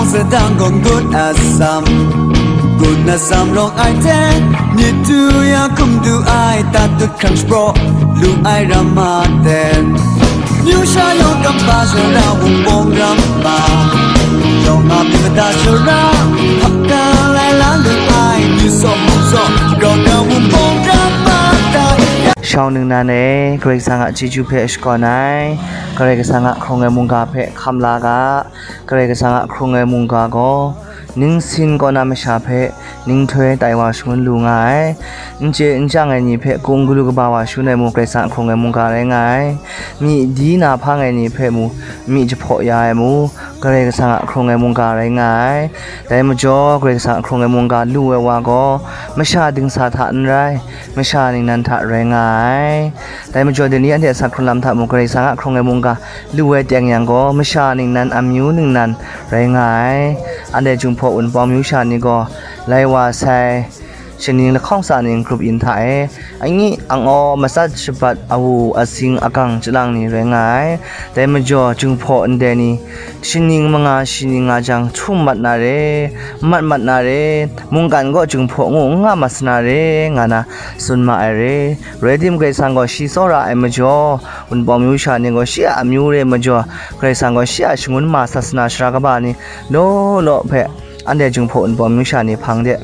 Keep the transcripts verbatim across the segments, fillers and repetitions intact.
Sadang gaw n-gun atsam, n-gun atsam rawng ai hte, myit du ya hkum du ai, tat dut hkrang shapraw lu ai ram ma ten. Myu sha yawng kaba sara wunpawng ram ma, yawng a myit mada sara, hkap ka lai la lu ai, myu saw hpung saw, grau grau wunpawng ram ma ta. Shau ningnan e, Karai Kasang a chyeju hpe shakawn ai, Karai Kasang a hkrung ai mungga hpe hkam la ga, Karai Kasang a hkrung ai mungga gaw, ningsin kaw na masha hpe, ninghtoi tai wa shangun lu nga ai. N chye n chyang ai ni hpe, kung galu kaba wa shangun ai mung Karai Kasang a hkrung ai mungga rai nga ai. Myi di na hpang ai ni hpe mu, myi jahpaw ya ai mu, Karai Kasang a hkrung ai mungga rai nga ai. Dai majaw, Karai Kasang a hkrung ai mungga lu ai wa gaw, masha dingsa hta n rai, masha ningnan hta rai nga ai. Dai majaw, dai ni anhte a sa hkrun lam hta mung, Karai Kasang a hkrung ai mungga lu ai teng yang gaw, masha ningnan, amyu ningnan rai nga ai. Anhte Jinghpaw Wunpawng myu sha ni gaw, lai wa sai, shaning lahkawng sa ning grup yin hta e, angyi, angaw, matsat shabat, awu, asing, agang, chyalang ni rai nga ai. Dai majaw, Jinghpaw ndai ni, shaning manga shaning nga jang, htum mat na re, mat mat na re, mungkan gaw Jinghpaw ngu n nga mat sa na re, nga na tsun ma ai re. Rai tim, Karai Kasang gaw shi tsawra ai majaw, Wunpawng myu sha ni gaw shi a amyu re majaw, Karai Kasang gaw shi a shangun ma sasana sara kaba ni law law hpe anhte Jinghpaw Wunpawng myu sha ni hpang de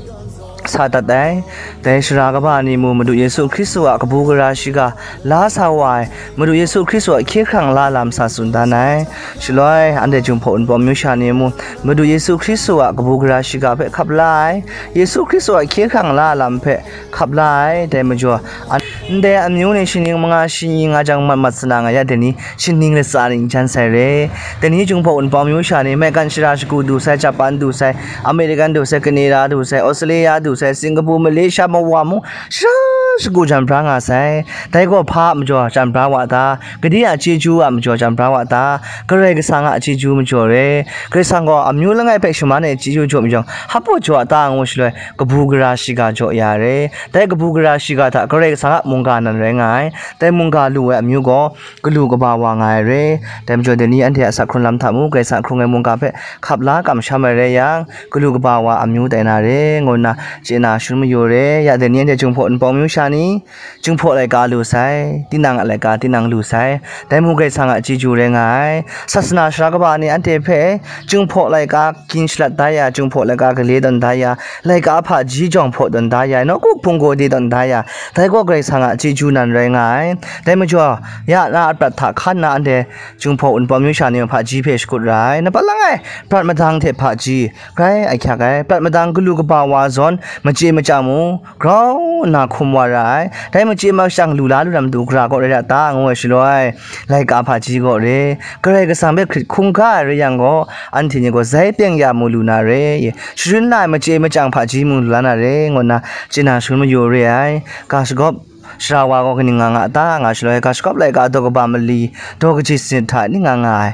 sa dat ai. Dai sara kaba ni mu Madu Yesu Hkristu a kabu gara shiga la sa wa ai, Madu Yesu Hkristu a hkye hkrang la lam sa tsun dan ai. Shaloi, anhte Jinghpaw Wunpawng myu sha ni mu Madu Yesu Hkristu a kabu gara shiga hpe hkap la ai, Yesu Hkristu a hkye hkrang la lam hpe hkap la ai. Dai majaw, an-, ndai amyu ni shaning manga shaning nga jang mat mat sa na nga ya, dai ni shaning latsa ning jan sai re. Dai ni Jinghpaw Wunpawng myu sha ni maigan shara shagu du sai, Japan du sai, American du sai, Canada du sai, Australia du sai, Singapore, Malaysia, mawa mung shara shagu jan bra nga sai. Dai gaw hpa majaw jan bra wa ta? Gade a chyeju a majaw jan bra wa ta? Karai Kasang a chyeju majaw re. Karai Kasang gaw amyu langai hpe shaman ai chyeju jaw majaw, hpa jaw a ta ngu shaloi, kabu gara shiga jaw ya re. Dai kabu gara shiga hta Karai Kasang a mungga nan rai nga ai. Dai mungga lu ai amyu gaw, galu kaba wa nga ai re. Dai majaw, dai ni anhte a sa hkrun lam hta mu, Karai Kasang a hkrung ai mungga hpe hkap la kamsham ai rai yang, galu kaba wa amyu tai na re, ngu nna chye na shangun mayu re. Ya, dai ni anhte Jinghpaw Wunpawng myu sha ni, Jinghpaw laika lu sai, tinang a laika tinang lu sai, dai mung Karai Kasang a chyeju rai nga ai. Sasana sara kaba ni anhte hpe Jinghpaw laika gin shalat da ya, Jinghpaw laika gale tawn da ya, laika hpaji jawng hpaw tawn da ya, nawku hpunggaw de tawn da ya, dai gaw Karai Kasang a chyeju nan rai nga ai. Dai majaw, ya na a prat hta hkan na anhte Jinghpaw Wunpawng myu sha ni hpaji hpe shakut ra ai. Napa langai prat madang hte hpaji, grai ahkyak ai. Prat madang galu kaba wa zawn, machye machyang mung grau nna hkum wa ra ai. Dai machye machyang lu la lu na matu gara kaw rai ra ta, ngu ai shaloi, laika hpaji kaw re, Karai Kasang hpe hkrit hkungga ai rai yang gaw, anhte ni gaw zai byeng ya mu lu na re, sharin na ai machye machyang hpaji mung lu la na re, ngu nna chye na shangun mayu re ai. Ga shagawp sara wa gaw kaning nga nga ta, nga shaloi, ga shagawp laika daw kaba mali, daw kaji sanit hta ning nga nga ai.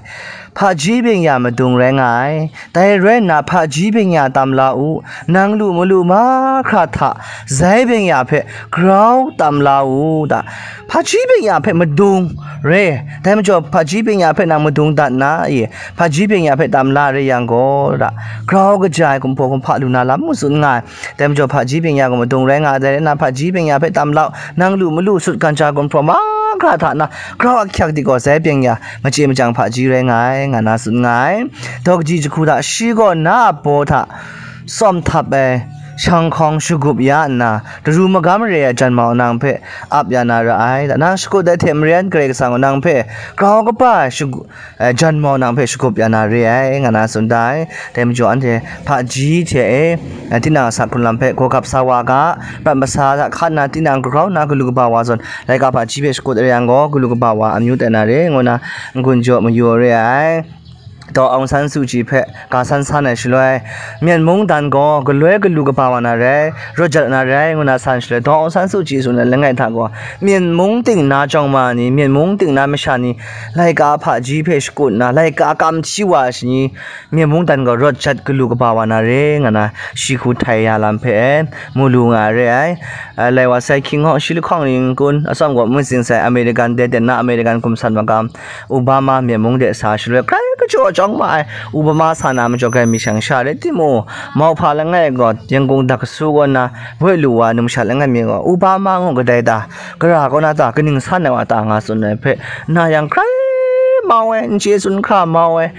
Hpaji byeng ya madung rai nga ai. Dai rai nna, hpaji byeng ya tam la u, nang lu malu mahkra hta zai byeng ya hpe grau tam la u ta? Hpaji byeng ya hpe madung re, dai majaw hpaji byeng ya hpe nang madung dat nna, e, hpaji byeng ya hpe tam la re yang gaw, ta, grau kaja ai kumhpaw kumhpa lu na lam mung tsun nga ai. Dai majaw hpaji byeng ya gaw madung rai nga ai, dai rai nna, hpaji byeng ya hpe tam la u, nang lu malu sut gan ja gumhpraw mahkra hta na grau ahkyak di gaw, zai byeng ya machye machyang hpaji rai nga ai, nga na tsun nga ai. Daw kaji jahku hta shi gaw na a baw hta tsawm htap ai shanghkawng shagup ya nna, daru magam re ai janmau nang hpe ap ya na ra ai. Nang shakut ai hte maren Karai Kasang gaw nang hpe grau kaba ai shagu-, eh, janmau nang hpe shagup ya na re ai, nga na tsun da ai. Dai majaw anhte hpaji hte e, eh, tinang a sa hkrun lam hpe gaw gap sa wa ga, prat masa hta hkan na tinang grau nna galu kaba wa zawn, laika hpaji hpe shakut ai yang gaw, galu kaba wa amyu tai na re, ngu na n-gun jaw mayu re ai. Daw Aung San Suu Kyi hpe ga san san ai shaloi, Myen mungdan gaw galoi galu kaba wa na rai, rawt jat na rai, ngu na san shaloi, Daw Aung San Suu Kyi tsun ai langai hta gaw, Myen mung ting na jawng ma ni, Myen mung ting na masha ni, laika hpaji hpe shakut nna, laika kam hti wa ai shani, Myen mungdan gaw rawt jat galu kaba wa na re, nga na shi hku htai ya lam hpe mu lu nga ai re ai. Ai, lai wa sai, hkying hkawng shi lahkawng ning kun, atsawm gaw mung zing sai, American de ten na, American gumsan magam, Obama myen mung de sa shaloi, grai kachyaw shadawng ma ai, Obama sa na majaw grai mi shang sha rai timung, mauhpa langai gaw, Yangon dak kasu kaw na, boi lu wa numsha langai mi gaw, Obama ngu kadai ta, gara kaw na ta, kaning san ai wa ta nga tsun ai hpe, na yang hkrai mau ai, n chye tsun hkra mau ai,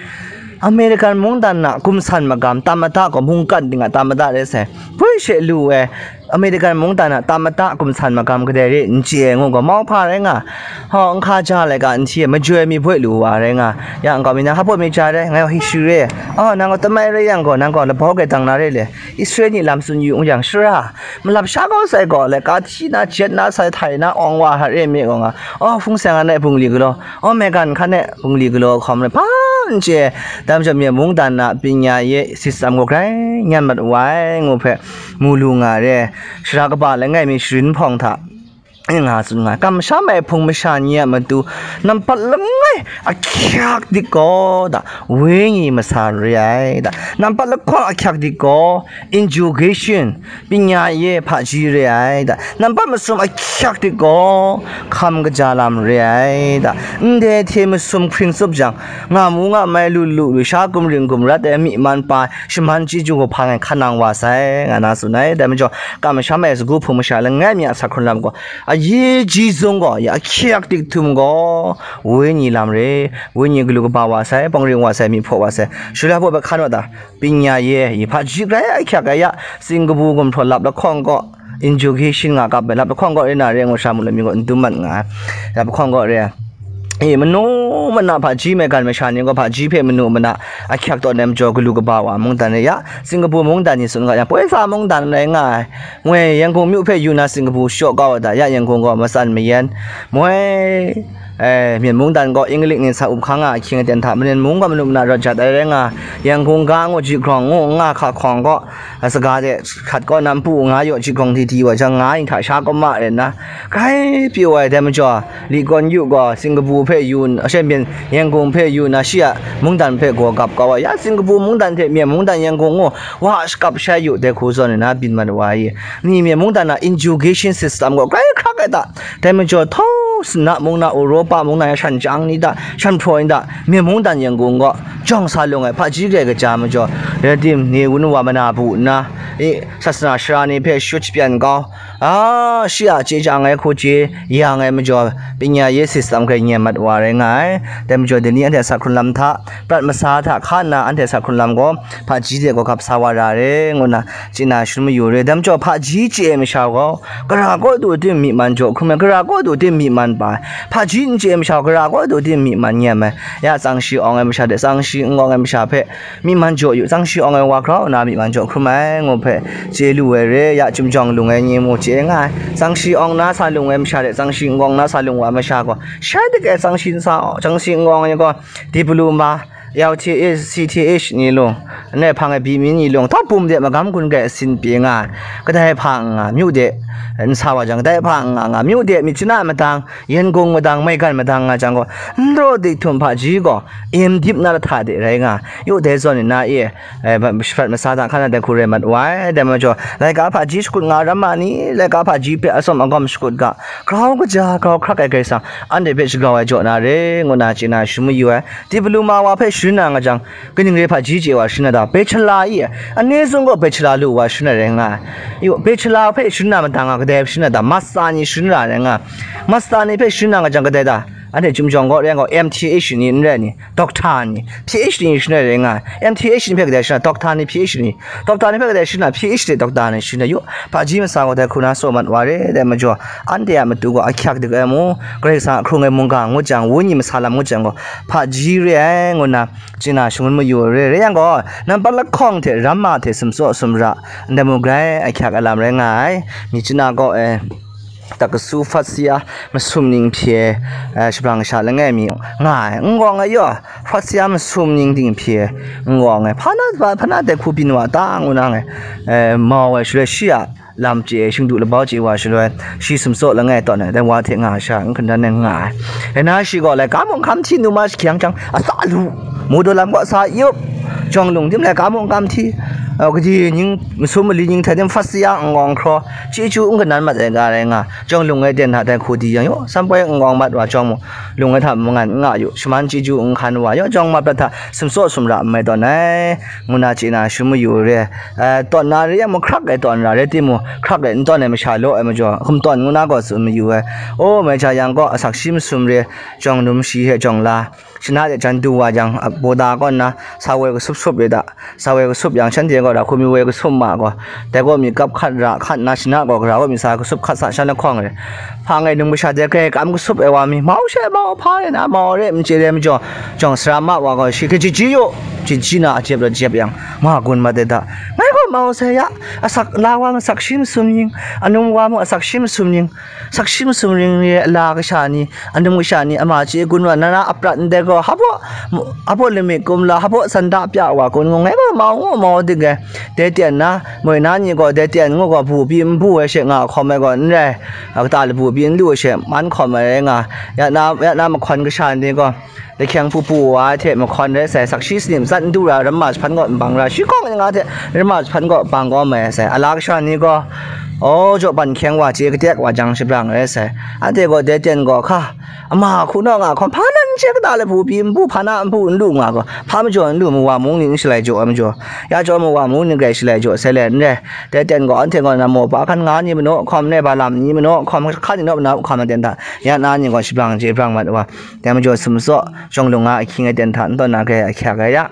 American mungdan na gumsan magam, tam mada gaw mungkan ting a tam mada rai sai. Boi she lu ai, American mungdan na tam mada gumsan magam kadai re n chye ai ngu gaw, mauhpa rai nga. Hau, n hka ja laika n hti ai, majoi mi boi lu wa rai nga. Ya, nkau mi na, hpa boi mi ja rai, ngai wa hi shi re. Oh, nang gaw tamai rai yang gaw, nang gaw labau gai dang na re le. Israel ni lam tsun yu n yang, shara, malap sha kau sai gaw, laika hti na, jet na, sai htai na, awng wa hta re mi gaw nga. Oh, hpung seng a na bungli galaw, oh, megan hkan e bungli galaw hkawm rai, hpa n chye. Dai majaw, myen mungdan na pinya ye sitsam gaw grai nyan mat wa ai ngu hpe mu lu nga re. Shara kaba langai mi sharin hpawng hta, nga tsun nga, kamsham ai hpung masha ni a matu, nampat langai ahkyak dik gaw da, wenyi masa re ai da, nampat lahkawng ahkyak dik gaw, education, pinya ye hpaji re ai da, nampat masum ahkyak dik gaw, hkam kaja lam re ai da, ndai hte masum hpring tsup jang, nga mu nga mai lu lu lu sha gumring gumrat ai myi man pa, shaman chyeju gaw hpa ngai hkan nang wa sai, nga na tsun ai. Dai majaw, kamsham ai sagu hpung masha langai mi a sa hkrun lam gaw, ayi ji zung gaw, ya ahkyak dik htum gaw, wenyi lam re, wenyi galu kaba wa sai, pawngring wa sai, myi hpaw wa sai, shula hpaw hpe hkan wa ta, pinya ye, yi hpaji grai ahkyak ai ya, Singapore gumhpraw lap lahkawng gaw, education nga kap ai lap lahkawng gaw, re na re ngu sha mu lami gaw, n dum mat nga ai, lap lahkawng gaw re ai. E, manu mana hpaji maigan masha ni gaw hpaji hpe manu mana ahkyak tawn ai majaw galu kaba wa mungdan re ya, Singapore mungdan ni tsun ga yang, poi tsa mungdan rai nga ai. Moi, Yangon myu hpe yu na Singapore shaw kau ai da, ya Yangon gaw matsan mayan. Moi, eh, myen mungdan gaw Inglik ni sa up hkang nga ahkying aten hta, Malen mung gaw manu mana rawt jat ai rai nga, Yangon ga ngu, ji grawng ngu, nga hka hkawng gaw, saga de hkat kaw na npu nga yaw, ji grawng di di wa jang, nga yin hta sha kaw ma rai nna, grai pyi wa ai. Dai majaw, Li Kuan Yu gaw Singapore hpe yu n-, ashe myen Yangon hpe yu nna, shi a mungdan hpe gaw gap kau ai. Ya Singapore mungdan hte myen mungdan Yangon ngu, wa shakap shai yu, dai hku zawn nna byin mat wa ai. Ni myen mungdan na education system gaw grai hkrak ai ta, dai majaw, htau Sina mung na, Europa mung na, ya shan chyang ni ta, shan hpraw ni ta, myen mungdan Yangon gaw jawng sa lung ai, hpaji grai kaja majaw, rai tim, ni wun wa mana bu nna, e, sasana sara ni hpe shut shapyan kau, a, shi a chye chyang ai hku chye yang ai majaw, pinya ye system hkrai nyen mat wa rai nga ai. Dai majaw, dai ni anhte a sa hkrun lam hta, prat masa hta hka nna anhte a sa hkrun lam gaw, hpaji de gaw gap sa wa ra re, ngu nna chye na shangun mayu re. Dai majaw, hpaji chye ai masha gaw, gara kaw du tim myi man jaw hkrum ai, gara kaw du tim myi man pa ai, hpaji n chye ai masha gaw, gara kaw du tim myi man nyen ai, ya tsang shi awng ai masha de tsang shi n awng ai masha hpe, myi man jaw yu, tsang shi awng ai wa grau nna myi man jaw hkrum ai, ngu hpe chye lu ai re, ya chyum jawng lung ai ni mu chye nga ai, tsang shi awng na sa lung ai masha de, tsang shi n awng na sa lung wa ai masha gaw, shai dik ai tsang shi n sa, tsang shi n awng ai gaw, diploma, L T H, C T H ni lung, ne hpang ai byi mi ni lung, htau bum de magam gun gai asin pyi nga ai, kadai hpa n nga, myu de n sa wa jang, kadai hpa n nga nga, myu de myit chana madang, Yangon madang, maigan madang nga jang gaw, n raw dik htum hpaji gaw, em dip na lahta de rai nga, yu dai zawn nna e, eh, ba-, shaprat masa hta hkan na dai hku rai mat wa ai. Dai majaw, laika hpaji shakut nga ram ma ni, laika hpaji hpe atsawm agawm shakut ga, grau kaja, grau hkrak ai Karai Kasang, anhte hpe shagrau ai jaw na re, ngu nna chye na shangun mayu ai. Diploma wa hpe sharin na nga jang, kaning re hpaji chye wa sharin na ta? Bachelor i, ane zung gaw bachelor lu wa sharin na rai nga ai. Yu, bachelor hpe sharin na madang nga, kadai sharin na ta? Master ni sharin ra rai nga ai. Master ni hpe sharin na nga jang, kadai ta? Anhte chyum jawng gaw rai nga gaw, M T H ni n rai ni, doctor ni, P H D ni sharin na rai nga ai. M T H ni hpe kadai sharin na, doctor ni, P H D ni, doctor ni hpe kadai sharin na, P H D doctor ni sharin na. Yu, hpaji masa gaw dai hku na tsaw mat wa re, dai majaw, anhte a matu gaw ahkyak dik ai mu, Karai Kasang a hkrung ai mungga ngut jang, wenyi masa lam ngut jang gaw, hpaji re ai, ngu nna chye na shangun mayu ai re. Rai yang gaw, nampat lahkawng hte ramma hte sumtsaw sumra, ndai mu grai ahkyak ai lam rai nga ai. Myit chana kaw e, dak kasu hprat si a masum ning hpye, eh, shabrang sha langai mi nga ai, n gawng ai yaw, hprat si a masum ning ting hpye n gawng ai, hpa na, hpa na dai hku byin wa ta, ngu na ngai, eh, mau ai shaloi shi a lam chye, shingdu labau chye wa shaloi, shi sumtsaw langai tawn ai, dai wa hte nga sha, n hkan dan ai nga ai. Rai nna shi gaw laika mung hkam hti, nu ma jahkyang jang, a sa lu, mu daw lam gaw sa yup, jawng lung tim laika mung hkam hti, Au, kaji ning masum mali ning hta tim hpasya n gawng hkraw, chyeju n kanan mat ai ga rai nga, jawng lung ai ten hta dai hku di yang yaw, sanpoi n gawng mat wa jawng mu, lung ai hta mangan n nga yu, shaman chyeju n hkan wa yaw, jawng mat prat hta sumsaw sumra n mai tawn ai, ngu na chye na shum mayu re. Eh, tawn na re yang mu, hkrak ai tawn ra rai timung, hkrak ai n tawn ai masha law ai majaw, hkum tawn ngu na gaw tsun mayu ai. O, mai hta yang gaw, asak shi masum re, jawng num shi hte jawng la, shana de jan du wa jang, a, boda kaw nna, sa woi kasup sup re da, sa woi kasup yang, shanhte gaw ra hku mi woi kasup ma gaw, dai gaw mi kap hkat ra hkat nna, shana gaw gara gaw mi sa kasup hkat sa shan lahkawng re. Hpa ngai num kasha de grai kam kasup ai wa mi, mau she mau, hpa re na mau re, n chye re majaw, jawng sara ma wa gaw, shi hkrit chyeju yu, chyeju na a jep rawt jep yang, ma gun mat ai da, ngai gaw mau sai ya, asak la wa masak shi masum ning, anum wa mu asak shi masum ning, sakshi masum ring re, ala kasha ni, anum kasha ni, ama chye gun wa, nara aprat ndai gaw, hpaw, hpaw lamik kumla, hpaw sanda pya wa kun ngu, ngai gaw mau ngu mau dik ai. Dai ten na, moi na ni gaw, dai ten ngu gaw, bu pyi n bu ai she nga hkawm ai gaw, n rai, kata labu pyi n lu ai she, man hkawm ai rai nga, ya na, ya na mahkawn kasha ni gaw, lahkyeng hpu hpu wa ai hte mahkawn rai sai, sakshi sanim tsat n du ra, ramma jahpan gaw nbang ra, shi hkawng nga hte ramma jahpan gaw bang kau mai ai sai, ala kasha ni gaw, aw, jaw ban hkyeng wa chye katek wa jang shabrang rai sai, anhte gaw dai ten gaw hka, ama hku naw nga hkawm, hpa nan chye kata labu pyi n bu, hpa na n bu n lu nga gaw, hpa majaw n lu, mawa mung ni n shalai jaw ai majaw, ya jaw mawa mung ni grai shalai jaw sai le n rai, dai ten gaw anhte gaw na maw pa hkan nga ni manaw hkawm, nai ba lam ni manaw hkawm, hkan ni naw na hkawm ai ten hta, ya na ni gaw shabrang chye brang mat wa, dai majaw sumsaw, jawng lung a ahkying ai ten hta n tawn na grai ahkyak ai ya.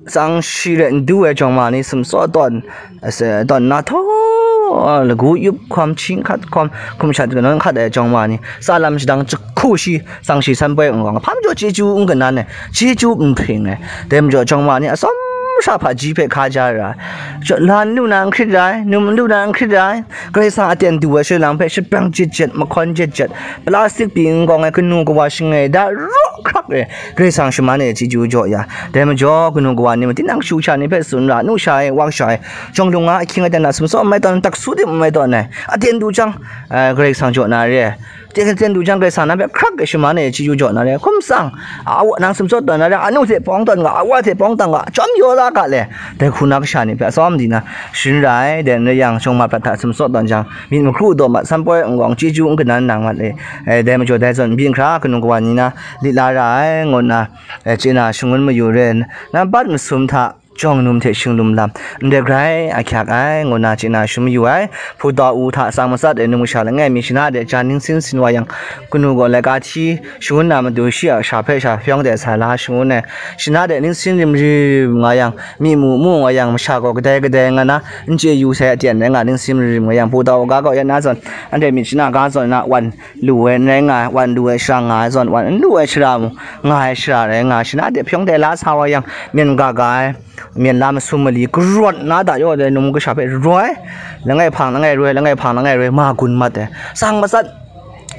Tsang shi re n du ai jawng ma ni sumsaw tawn, ase, tawn na htaw, lagu yup hkawm, hkying hkat hkawm, hkum shat kanawn hkat ai jawng ma ni, tsa lam shadang jahku shi, tsang shi san poi n gawng, hpa majaw chyeju n kanan ai, chyeju n hpring ai, dai majaw jawng ma ni, atsawm sha hpaji hpe hkaja ra ai, jaw, la n lu na n hkrit ra ai, num n lu na n hkrit ra ai, Karai Kasang aten du ai shaloi lang hpe shabrang jet jet, mahkawn jet jet, plastic pyi n gawng ai kanu kawa shangai da raw hkrak e, Karai Kasang shaman e chyeju jaw ya. Dai majaw, kanu kawa ni ma tinang shu sha ni hpe tsun ra, nu sha e, wa sha e, jawng lung a ahkying ai ten na sumsaw n mai tawn, taksu tim n mai tawn ai, aten du jang, eh, Karai Kasang jaw na re ai. Ten, ten du jang Karai Kasang na hpe hkrak e shaman e chyeju jaw na re ai. Hkum tsang, awa nang sumsaw tawn na re ai, anu hte pawng tawn ga, awa hte pawng tawn ga, chyawm yaw la ga le, dai hku na kasha ni hpe atsawm di na sharin ra ai. Dai n rai yang, shawng ma prat hta sumsaw tawn jang, myit makru daw mat, san poi n gawng chyeju n kanan nang mat e. Eh, dai majaw dai zawn byin hkra kanu kawa ni na lit la ra ai, ngu nna, eh, chye na shangun mayu re, nampat masum hta jawng num hte shinglum lam, ndai grai ahkyak ai, ngu nna chye na shum mayu ai. Hpu tau u hta tsang matsat ai num kasha langai mi shana de jan ningsin sin wa yang, kanu gaw laika hti shangun na matu shi a sha hpe sha hpyawng de sa la shangun ai, shana de ningsin rim rim nga yang, myi mu mu nga yang, masha gaw kadai kadai nga na n chye yu sai aten rai nga, ningsin rim rim nga yang, hpu tau u ga gaw ya na zawn, anhte myit shana ga zawn na wan lu ai n rai nga, wan lu ai shara nga ai zawn, wan n lu ai shara mu nga ai shara rai nga, shana de hpyawng de la sa wa yang, myen ga ga ai, myen la masum mali, karawt na da yaw dai num kasha hpe roi, langai hpang langai roi, langai hpang langai roi, ma gun mat ai, tsang matsat,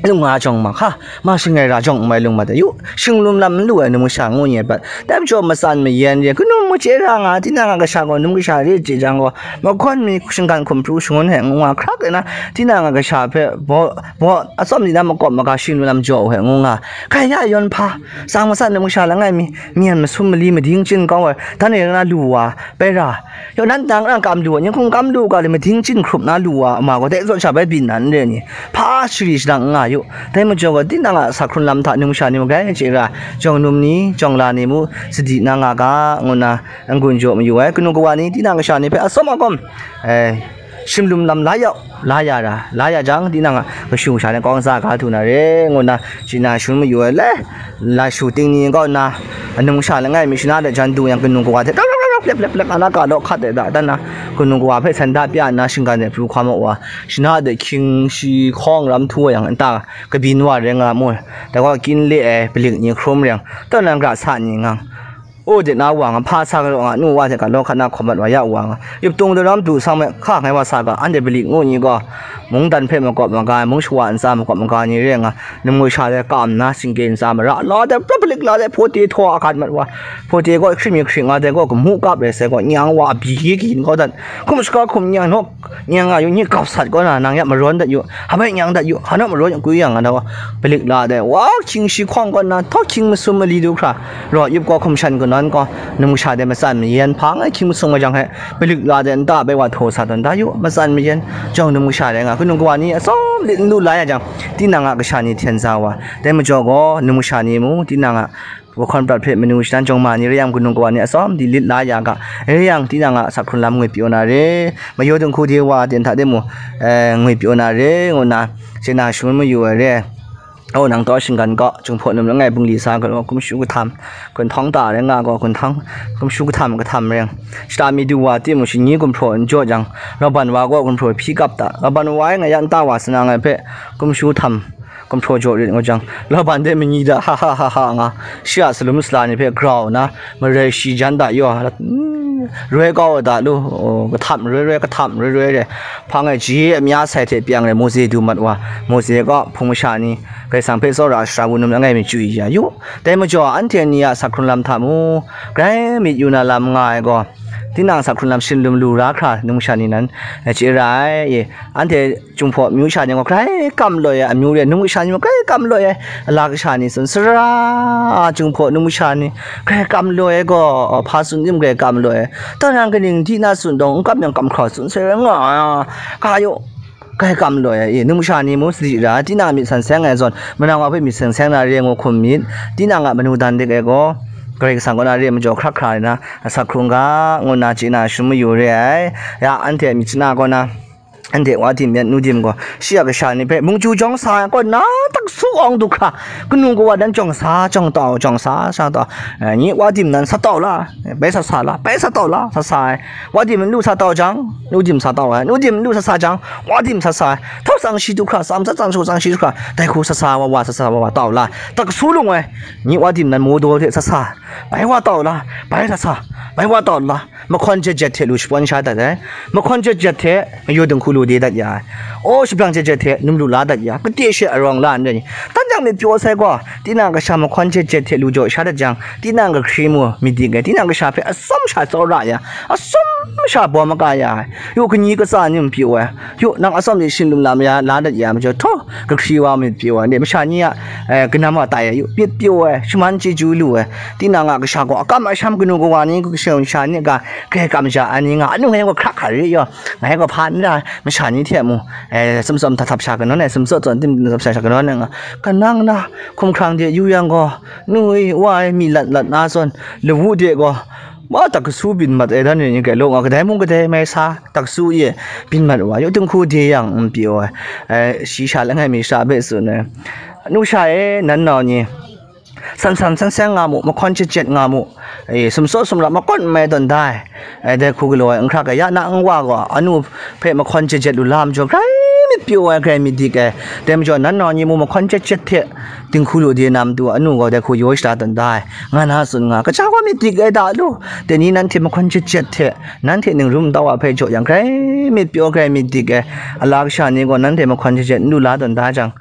lung nga jawng ma hka, ma shangai ra jawng n mai lung mat ai, yu, shinglum lam n lu ai num kasha ngu ni ai prat, dai majaw matsan mayan re, kanu machye ra nga, tinang a kasha gaw num kasha re chye jang gaw, mahkawn mi shinggan hkum pru shangun hte ngu nga hkrak de na, tinang a kasha hpe baw, baw, atsawm ni na makawp maga shinglum lam jaw hte ngu nga, hkai ya yawn hpa, tsang matsat num kasha langai mi, myen masum mali mading chyin kau ai, dan e na lu wa, bai ra, yaw nan dang na kam lu ai, ning hkum kam lu ga le, mading chyin hkrup na lu wa, ma gaw dai zawn sha bai byin na n re ni, hpa shari shadang n nga yu. Dai majaw gaw, tinang a sa hkrun lam hta num sha ni magrai chye ra, jawng num ni, jawng la ni mu, sadi na nga ga, ngu nna n-gun jaw mayu ai. Kanu kawa ni, tinang kasha ni hpe atsawm agawm, eh, shinglum lam la yau, la ya ra, la ya jang, tinang a kashu kasha ni kawng za ga du na re, ngu nna chye na shangun mayu ai. Le, lashu ting ni kaw nna, anung sha langai mi shana de jan du yang, kanu kawa hte, plep, plep, plep, plep, ana ka law hkat de da, dan na, kanu kawa hpe sanda pya nna, shinggan de pru hkam wa, shana de hkying shi hkawng ram htu wa yang, nta kabyin wa rai nga mu, dai gaw kyin le ai, palik ni hkrum rai yang, tawn na gra sa ni ngang, o de na wa nga, hpa sa galaw nga, nu wa hte ka law hkat na hkawm mat wa ya wa nga, yup tung daram du sang me, hka ngai wa sa ga, anhte palik ngu ni gaw, mungdan hpe makawp maga ai, mung shawa ntsa makawp maga ni re nga, num ngu sha de kam nna, singke ntsa mara la de, pra palik la de, hpawte htaw a gat mat wa, hpawte gaw hkrim mi hkring nga de gaw, gamu kap rai sai gaw, nyang wa a byi gyi kau dat, hkum shaka hkum nyang naw, nyang nga yu, nyi kap sat kaw na, nang ya marawn dat yu, hpa bai nyang dat yu, hpa naw marawn yu, kwi yang nga na wa, palik la de, wa hkying shi hkawng kaw na, htaw hkying masum mali du hkra, raw yup gaw hkum shan kanawn gaw, num kasha de matsan mayan hpa ngai hkying masum nga jang he, palik la de, nta bai wa htaw sa tawn da yu, matsan mayan, jawng num kasha de nga, kanu kawa ni atsawm lit n lu la ya jang, tinang a kasha ni hten sa wa, dai majaw gaw, num kasha ni mu, tinang a, Lahkawng prat hpe manu shadan jawng ma ni re yang, kanu kawa ni atsawm di lit la ya ga, re yang, tinang a sak hkrun lam ngwipyaw na re, mayu dinghku de wa ten hta de mu, eh, ngwipyaw na re, ngu na, chye na shangun mayu ai re. O, nang taw shinggan gaw, Jinghpaw num langai bungli sa gaw, hkum shu kahtam, gun htawng ta re nga gaw, gun htawng, hkum shu kahtam, kahtam re. Shata mi du wa, timung, shingi gumhpraw n jaw jang, Laban wa gaw gumhpraw hpyi kap ta, Laban wa e nga ya nta wa sana ngai hpe, hkum shu htam, gumhpraw jaw rit ngu jang, Laban de manyi da, ha, ha, ha, ha, nga, shi a salum sala ni hpe grau nna, marai shi jan da yaw, mm, roi kau da lu, oh, kahtam roi roi, kahtam roi roi re, hpang e ji amya sai hte pyang re, Mose du mat wa, Mose gaw hpung masha ni, Karai Kasang hpe tsawra shara wunum langai mi chyu ya yu, dai majaw, anhte ni a sak hkrun lam hta mu, grai myit yu na lam nga ai gaw, tinang sak hkrun lam shin lum lu ra hkra, num sha ni nan, eh, chye ra ai, e, anhte Jinghpaw amyu sha ni gaw grai kam loi ai, amyu re, num kasha ni gaw grai kam loi ai, ala kasha ni tsun sara, Jinghpaw num kasha ni grai kam loi ai gaw, hpa tsun tim grai kam loi ai, tang yang kaning di na tsun dawng, n kam yang kam hkra tsun sai rai nga ai, ga yu, grai kam loi ai, e, num kasha ni mu sadi ra, tinang a myit san seng ai zawn, manang wa hpe myit seng seng na re ngu hkum myit, tinang a manu dan dik ai gaw, Karai Kasang kaw na re majaw hkrak hkra na, asak hkrung ga, ngu na chye na shangun mayu re ai, ya, anhte myit chana kaw na, anhte wa dim yan nu dim gaw, shi a kasha ni hpe mungchu jawng sa ai kaw na, taksu awng du hkra, kanu kawa dan jawng sa, jawng tau, jawng sa, sa tau, eh, nyi wa dim nan sa tau la, bai sa sa la, bai sa tau la, sa sa ai, wa dim n lu sa tau jang, nu dim sa tau ai, nu dim n lu sa sa jang, wa dim sa sa ai, htau tsang shi du hkra, tsam tsat tsang shu tsang shi du hkra, dai hku sa sa wa wa, sa sa wa wa tau la, taksu lung ai, nyi wa dim nan maw daw hte sa sa, bai wa tau la, bai sa sa, bai wa tau la, mahkawn jet jet hte lu shapawn sha dat ai, mahkawn jet jet hte mayu dinghku lu de dat ya ai, aw, shabrang jet jet hte num lu la dat ya, kate she arawng la n rai ni, dan jang myit pyaw sai gaw, tinang kasha mahkawn jet jet hte lu jaw sha dat jang, tinang kahkri mu myit dik ai, tinang kasha hpe atsawm sha tsawra ya, atsawm sha bawm maka ya ai, yu, kani katsa ni n pyaw ai, yu, nang atsawm de shin lum lam ya la dat ya majaw, htaw, kahkri wa myit pyaw ai, masha ni a, eh, kanam wa tai ai, yu, myit pyaw ai, shaman chyeju lu ai, tinang a kasha gaw akam asham kanu kawa ni, kasha ni ga, grai kam ja ai ni nga, anu ngai gaw hkrak hkra re yaw, ngai gaw hpa n ra, masha ni hte mu, eh, sumsawm hta htap sha kanawn ai, sumsawm tsawn tim htap sha kanawn ai nga, kanang na, hkumhkrang de yu yang gaw, nu e, wa e, mi lat lat na zawn, lawu de gaw, wa, taksu byin mat ai dan ni, ni grai law nga, kadai mung kadai mai sa, taksu e byin mat wa, yu, dinghku de yang n pyi wa, eh, shi sha langai mi sha hpe tsun ai, nu sha e, nan nau ni, san san san seng nga mu, mahkawn jet jet nga mu, e, sumsaw sumra makawt n mai tawn da ai, e, dai hku galaw ai, n hkrak ai, ya na n wa gaw, anu hpe mahkawn jet jet lu la majaw, grai myit pyaw ai, grai myit dik ai, dai majaw, nan nau ni mu mahkawn jet jet hte dinghku lu de na matu, anu gaw dai hku yaw shada tawn da ai, nga na tsun nga, kaja gaw myit dik ai da lu, dai ni nanhte mahkawn jet jet hte, nanhte ningrum tau a hpe jaw yang, grai myit pyaw, grai myit dik ai, ala kasha ni gaw nanhte mahkawn jet jet n lu la tawn da jang,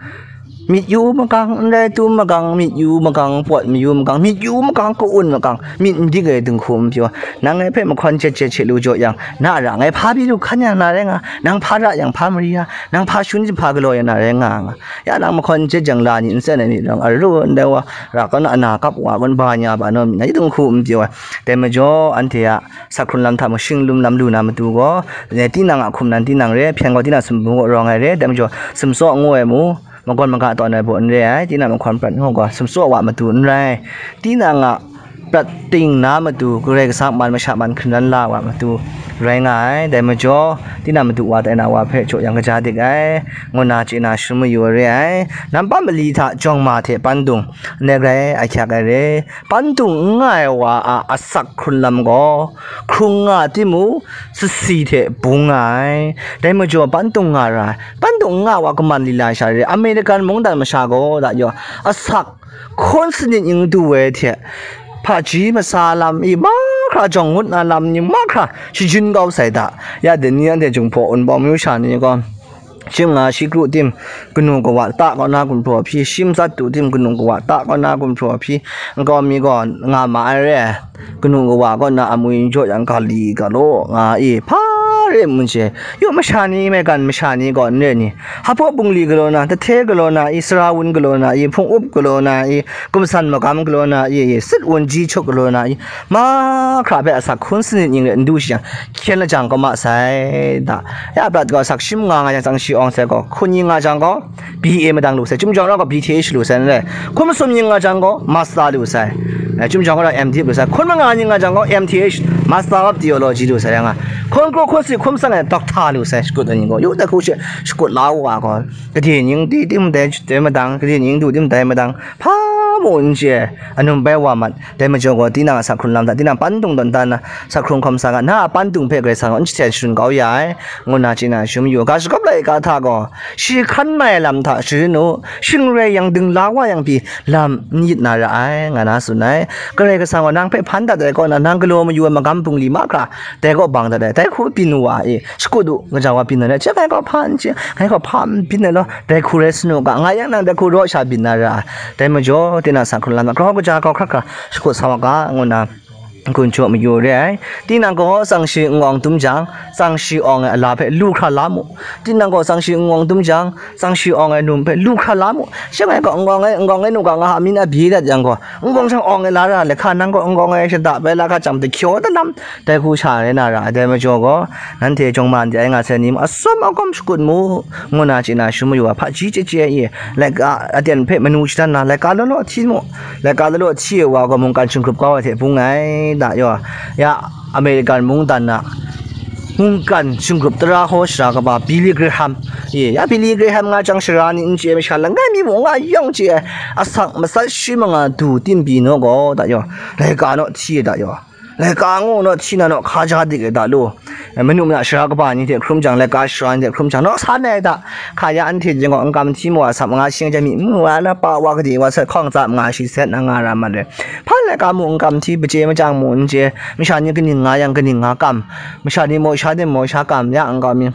myit yu makang, n rai tum makang, myit yu makang, pawt mayu makang, myit yu makang, ka-un makang, myit n dik ai dinghku n pyaw, nang ngai hpe mahkawn jet jet hte lu jaw yang, na ra ngai hpa pyi lu hkan ya na rai nga, nang hpa ra yang hpa mari ya, nang hpa shun hpa galaw ya na rai nga, nga. Ya nang mahkawn jet jang la ni n tsen ai myit rawng aru ndai wa, ra kaw na ana kap wa, gun ba nya ba naw myit na, dinghku n pyaw ai. Dai majaw, anhte a sak hkrun lam hta mung shinglum lam lu na matu gaw, tinang a hkum nan tinang re, hpyen gaw tinang sumpu gaw rawng ai re, dai majaw, sumsaw ngu ai mu, magawn maga tawn ai baw n re ai, tinang mahkawn prat ngu gaw, sumsaw wa matu n rai, tinang a prat ting na matu, Karai Kasang man masha man hkringran la wa matu rai nga ai, dai majaw, tinang matu wa tai na wa hpe jaw yang kaja dik ai, ngu na chye na shangun mayu ai re ai, nampa mali hta jawng ma hte pandung, ndai grai ahkyak ai re, pandung n nga ai wa a asak hkrun lam gaw, hkrung nga timung, sasi hte bung nga ai, dai majaw pandung nga ra ai, pandung n nga wa kaman lila sha re, American mungdan masha gaw da yaw, asak hkawn sanit ning du ai hte, hpaji masa lam i mahkra jawng ngut na lam ni mahkra shajin kau sai da, ya dai ni anhte Jinghpaw Wunpawng myu sha ni gaw, Shim nga shi kru tim, kanu kawa ta kaw na gumhpraw hpyi, shim tsat tu tim, kanu kawa ta kaw na gumhpraw hpyi, nkau mi gaw nga ma ai re, kanu kawa kaw na amwi n jaw yang, ga li ga law nga i, hpa re mun she, yu masha ni, maigan masha ni gaw n re ni, hpaw bungli galaw na, tahte galaw na i, sara wun galaw na i, hpung up galaw na i, gumsan magam galaw na i, sit wun ji chuk galaw na i, mahkra hpe asak hkun sanit ning rai n du shi yang, hkyen lajang kau ma sai da. Ya brat gaw asak shim nga nga yang tsang shi awng sai gaw, hkun ning nga jang gaw, B A madang lu sai, chyum jang rau gaw B T H lu sai, n rai. Hkun masum ning nga jang gaw, master lu sai. Eh, chyum jang rau M Div lu sai. Hkun manga ning nga jang gaw, M T H, master of theology lu sai, ya nga. Hkun kru hkun si hkun sang ai doctor lu sai, shakut ai ning gaw. Yu dai hku she, shakut la wa gaw. Gade ning di tim dai, dai madang, gade ning du tim dai madang. Hpa mu n chye, anum bai wa mat. Dai majaw gaw, tinang a sak hkrung lam hta, tinang pandung tawn dan na, sak hkrung hkawm sa ga, na a pandung hpe Karai Kasang gaw n jahten sharun kau ya ai, ngu na chye na shum yu. Ga shagawp laika hta gaw, shi hkan mai lam hta sharin u, shing rai yang, dingla wa yang pyi, lam n yit na ra ai, nga na tsun ai. Karai Kasang gaw nang hpe hpan dat ai kaw na, nang galaw mayu ai magam bungli mahkra, dai kaw bang dat ai, dai hku byin wa i, shakut u, gaja wa byin na rai, hte ngai gaw hpa n chye, ngai gaw hpa n byin ai law, dai hku rai sanu ga, nga yang nang dai hku raw sha byin na ra ai. Dai majaw, tinang sak hkrung lam na, grau kaja grau hkra hkra, shakut sa wa ga, ngu na, n-gun jaw mayu re ai. Tinang gaw tsang shi n-awng dum jang, tsang shi awng ai ala hpe lu hkra la mu. Tinang gaw tsang shi n-awng dum jang, tsang shi awng ai num hpe lu hkra la mu. Shangai gaw n-awng ai, n-awng ai nu ga nga a myin a bye dat yang gaw, n-awng jang awng ai la ra le hka, nang gaw n-awng ai shada bai la hka jang, dahkyaw dalam, dai hku sha rai na ra ai. Dai majaw gaw, nanhte jawng ma n de ai nga sai ni mung, atsawm agawm shakut mu, ngu na chye na shum mayu ai, hpaji chye chye i, laika aten hpe manu shadan na, laika law law hti mu, laika law law hti ai wa gaw mungkan shingrup kau ai hte bung ai, da yaw, ya, American mungdan na mungkan shingrup tara hkaw shara kaba Billy Graham, ye, ya, Billy Graham nga jang shara ni n chye ai masha langai mi mung nga yawng chye ai, asak matsat shi manga du tim pyi naw gaw, da yaw, laika naw hti ai, da yaw, laika ngu naw hti na naw hka ja dik ai, da lu. Manu mana shara kaba ni hte hkrum jang, laika shara ni hte hkrum jang, naw san ai, da. Hka ya anhte jeng gaw n kam hti mu wa, sap nga shing jang mi mu wa, na pa wa gade wa sat hkawng tsa manga shi set na nga ra mat ai. Hpa laika mu n kam hti, maje majang mu n chye, masha ni kaning nga yang kaning nga kam, masha ni maw sha de maw sha kam, ya n kam mi.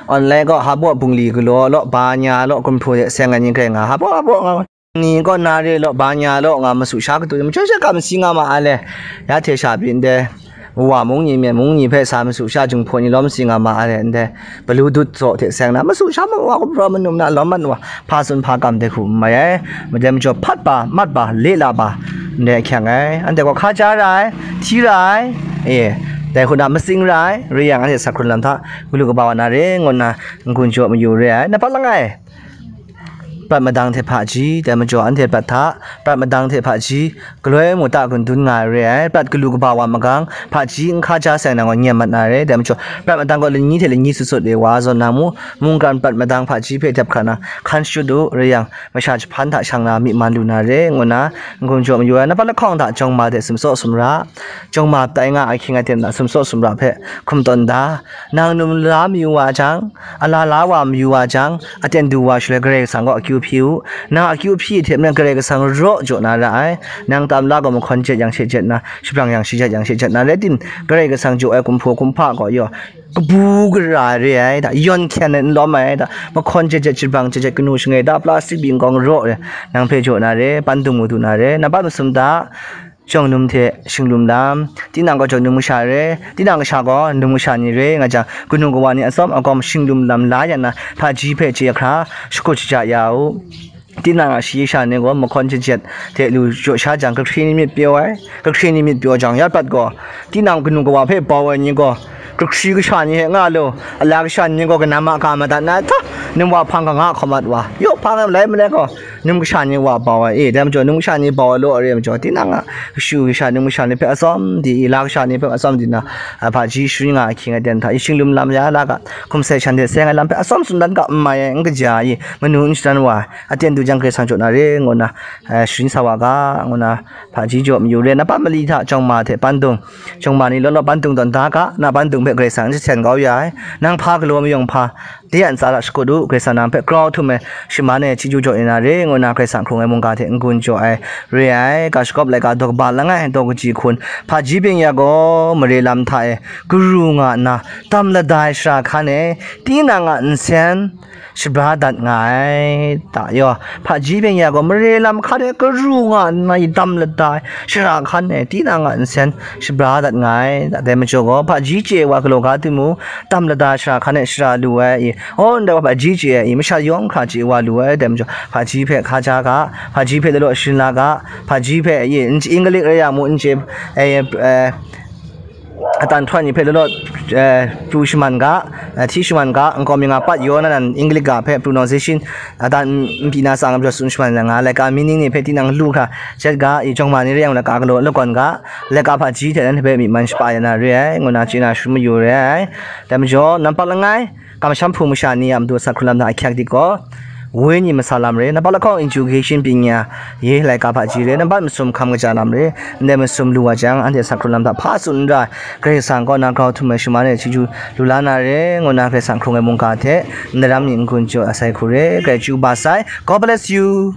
Online gaw hpa baw bungli galaw law, ba nya law, gumhpraw de seng ai ni grai nga, hpa baw hpa baw nga, ni gaw na re law, ba nya law nga, masu sha katu, majaw sha kam si nga ma ai le, ya hte sha byin de. Wa mung ni, myen mung ni hpe sa masu sha, jinghpaw ni lawm si nga ma ai ndai, Bluetooth zaw hte seng na, masu sha ma wa, gumhpraw manum na lawm mat wa, hpa tsun hpa kam de hku n mai ai. Madai majaw hpat ba, mat ba, le la ba, ndai ahkyang ai. Anhte gaw hka ja ra ai, hti ra ai, e, dai hku na matsing ra ai, rai yang, anhte sak hkrun lam hta, galu kaba wa na re, ngu nna, n-gun jaw mayu re ai. Nat pat langai, prat madang hte hpaji, dai majaw anhte prat hta, prat madang hte hpaji, galoi mu ta gun dun nga ai re ai, prat galu kaba wa magang, hpaji n hka ja seng na gaw n mat na re, dai majaw, prat madang gaw lani hte lani sut sut e wa zawn na mu, mungkan prat madang hpaji hpe dep hkra na, hkan shut u, rai yang, masha jahpan hta shang na myi man lu na re, ngu nna, n-gun jaw mayu ai, nat pat lahkawng hta jawng ma de sumtsaw sumra, jawng ma tai nga ahkying aten hta sumtsaw sumra hpe hkum tawn da, nang num la mayu wa jang, ala la wa mayu wa jang, aten du wa shaloi Karai Kasang gaw akyu hpyi u. Nang akyu hpyi hte maren Karai Kasang raw jaw na ra ai. Nang tam la gaw mahkawn jet yang she jet na, shabrang yang she jet yang she jet na rai tim, Karai Kasang jaw ai kumhpaw kumhpa gaw yaw, kabu gara re ai da, yawn hkyen ai n lawm ai da, mahkawn jet jet, shabrang jet jet, kanu shangai da, plastik bingkawng raw re, nang hpe jaw na re, pandung mu du na re, nat pat masum da. Jawng num hte shinglum lam, tinang gaw jawng num kasha re, tinang kasha gaw num kasha ni re nga jang, kanu kawa ni atsawm agawm shinglum lam la yang na, hpaji hpe chye hkra shakut shaja ya u. Tinang a shayi sha ni gaw mahkawn jet jet hte lu jaw sha jang, kahkri ni myit pyaw ai, kahkri ni myit pyaw jang, ya prat gaw, tinang kanu kawa hpe bau ai ni gaw, kahkri kasha ni hte nga lu, ala kasha ni gaw kanam a ga madat na hta, num wa hpang kanga hkawm mat wa, yaw hpang ai malai malai gaw, num kasha ni wa bau ai, e, dai majaw, num kasha ni bau ai law re ai majaw, tinang a kashu kasha, num kasha ni hpe atsawm di, i la kasha ni hpe atsawm di na, a, hpaji sharin nga ahkying aten hta, i shinglum lam ya la ga, hkum sai shan hte seng ai lam hpe atsawm tsun dan ga, n mai ai, n kaja ai, manu n shadan wa ai, aten du jang Karai Kasang jaw na re, ngu nna, a, sharin sa wa ga, ngu nna, hpaji jaw mayu re, nat pat mali hta jawng ma hte pandung, jawng ma ni law law pandung tawn da ga, na pandung hpe Karai Kasang n jahten kau ya ai, nang hpa galaw mayawng hpa, de a ntsa hta shakut u, Karai Kasang nang hpe grau htum ai shaman e chyeju jaw ya na re, ngu nna Karai Kasang hkrung ai mungga hte n-gun jaw ai re ai. Ga shagawp laika daw kaba langai daw kaji hkun, hpaji byeng ya gaw mare lam hta e karu nga nna, dam lada ai shara hkan e tinang a nsen shabra dat nga ai, ta yaw. Hpaji byeng ya gaw mare lam hkan e karu nga nna, dam lada ai shara hkan e tinang a nsen shabra dat nga ai, ta dai majaw gaw, hpaji chye wa galaw ga timung, dam lada ai shara hkan e shara lu ai i, oh, ndai wa hpaji chye ai i, masha yawng hkra chye wa lu ai, dai majaw, hpaji hpe hkaja ga, hpaji hpe lalaw sharin la ga, hpaji hpe i, n-, English rai yang mung, n chye, eh, eh, adan htawn ni hpe lalaw, eh, pru shaman ga, eh, hti shaman ga, nkau mi nga pat yaw na nan English ga hpe pronunciation adan n-, n pyi na tsang majaw tsun shaman na nga, laika meaning ni hpe tinang lu hkra, shet ga, i jawng ma ni rai yang, laika galaw lakawn ga, laika hpaji hte nan hpe myi man shapa ya na re ai, ngu na chye na sharum mayu re ai. Dai majaw, nampak langai, kamsham hpung masha ni a matu sa hkrung lam hta ahkyak dik gaw, wenyi masa lam re, nampak lahkawng education byeng ya, ye laika hpaji re, nampak masum hkam kaja lam re, ndai masum lu wa jang, anhte sa hkrung lam hta hpa tsun n ra, Karai Kasang kaw na grau htum ai shaman e chyeju lu la na re, ngu na Karai Kasang hkrung ai mungga hte, ndaram ni n-gun jaw ai sai hku re, Karai chyeju kaba sai. God bless you.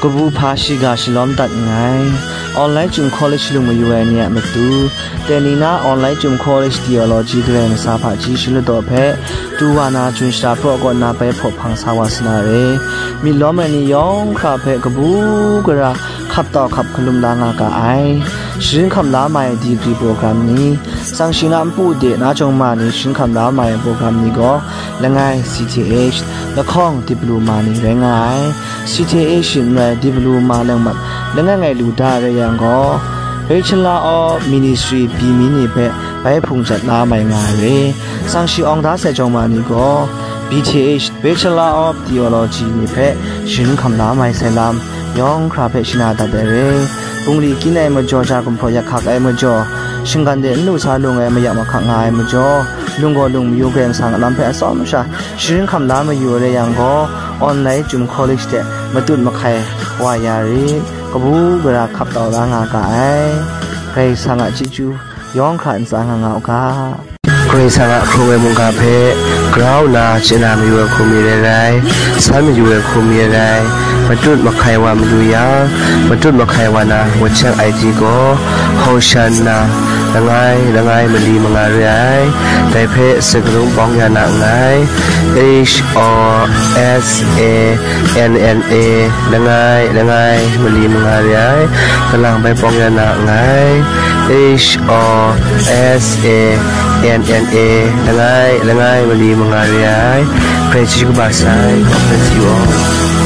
Kabu hpa shiga shalawm dat nngai. Online Chyum College lung mayu ai ni a matu, teni na Online Chyum College Theology Karai Masa hpaji shinglet daw hpe, tu wa na jun shara praw kaw na bai hpaw hpang sa wa sa na re. Myit lawm ai ni yawng hkra hpe kabu gara hkap tau hkap hkalum la nga ga ai. Sharin hkam la mai degree program ni, tsang shi na npu de na jawng ma ni sharin hkam la mai program ni gaw, langai C T H, lahkawng diploma ni rai nga ai. C T H n rai diploma langmat langai ngai lu da rai yang gaw, Bachelor of Ministry pyi mi ni hpe bai hpung jat la mai nga ai re. Tsang shi awng da sai jawng ma ni gaw, B T H, Bachelor of Theology ni hpe sharin hkam la mai sai lam, yawng hkra hpe shana dat ai re. Bungli kyin ai majaw, ja gumhpraw yak hkak ai majaw, shinggan de n lu sa lung ai mayak mahkak nga ai majaw, lung gaw lung mayu Karai Kasang a lam hpe atsawm sha sharin hkam la mayu ai rai yang gaw, Online Chyum College de matut mahkai wa ya rit, kabu gara hkap tau la nga ga ai. Karai Kasang a chyeju yawng hkra ntsa nga nga u ga. Karai Kasang a hkrung ai mungga hpe grau nna chye na mayu ai hku mi rai rai, san mayu ai hku mi rai rai, matut mahkai wa mayu yang, matut mahkai wa na wacheng ai di gaw, Hoshanna, langai langai mali manga re ai. Dai hpe sakarung bawng ya na nngai. H O S A N N A, langai langai mali manga re ai. Kalang bai bawng ya na nngai. H O S A N N A, langai langai mali manga re ai. Karai chyeju kaba sai. God bless you all.